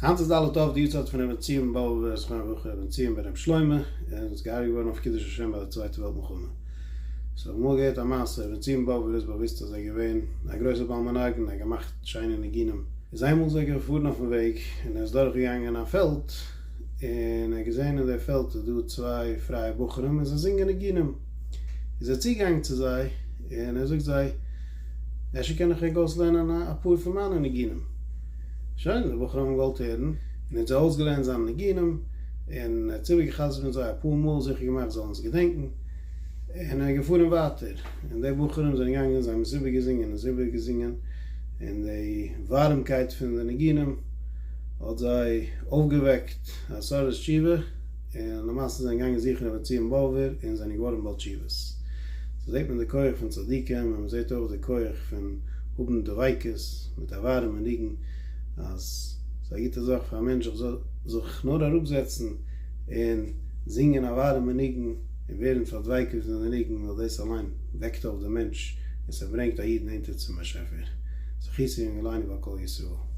היינט איז ד' אב די יארצייט פון ר' בן ציון באבובער זכרונו לברכה ר' בן ציון בן ר' שלמה, ער איז געהארגעט געווארן אויף קידוש השם ביי די צווייטע וועלט מלחמה. סאו האב אמאל געהערט א מעשה, ר' בן ציון באבובער איז באוויסט אז ער איז געווען א גרויסער בעל מנגן, ער האט געמאכט שיינע ניגונים, איז איינמאל איז ער געפארן אויפן וועג און ער איז דורך געגאנגען א פעלד, און ער האט געזען אין די פעלד איז דא צוויי פרייע בחורים און זיי זינגען ניגונים, איז ער צוגעגאנגען צו זיי און ער זאגט זיי, אפשר קען איך ענק אויסלערנען אפאר פון מיינע ניגונים? שוין, די בחורים האבן געוואלט הערן, און ער האט זיי אויסגעלערנט זיינע ניגונים, און ער האט עס איבערגע'חזר'ט מיט זיי אפאר מאל, זיכער געמאכט זיי זאלן עס געדענקן, און ער איז געפארן ווייטער, און די בחורים זענען געגאנגען, זיי האבן עס איבערגעזינגען און עס איבערגעזינגען, און די ווארעמקייט פון די ניגונים האט זיי אויפגעוועקט א התעוררות תשובה, און למעשה זענען געגאנגען זוכן רבי ציון באבובער און זענען געווארן בעל תשובות. סאו זעט מען די כח פון צדיקים און מ'זעט אויך די כח פון האבן דביקות מיט א ווארעמע ניגון אז ס'איז א גוטע זאך פאר א מענטש זיך זאל זיך נאר אראפזעצן און זינגען א ווארעמע ניגון און ווערן פארדביקות'ט פון די ניגון ווייל דאס אליין וועקט אויף די מענטש און ס'ברענגט א איד נענטער צום באשעפער. זכותו יגן עלינו ועל כל ישראל.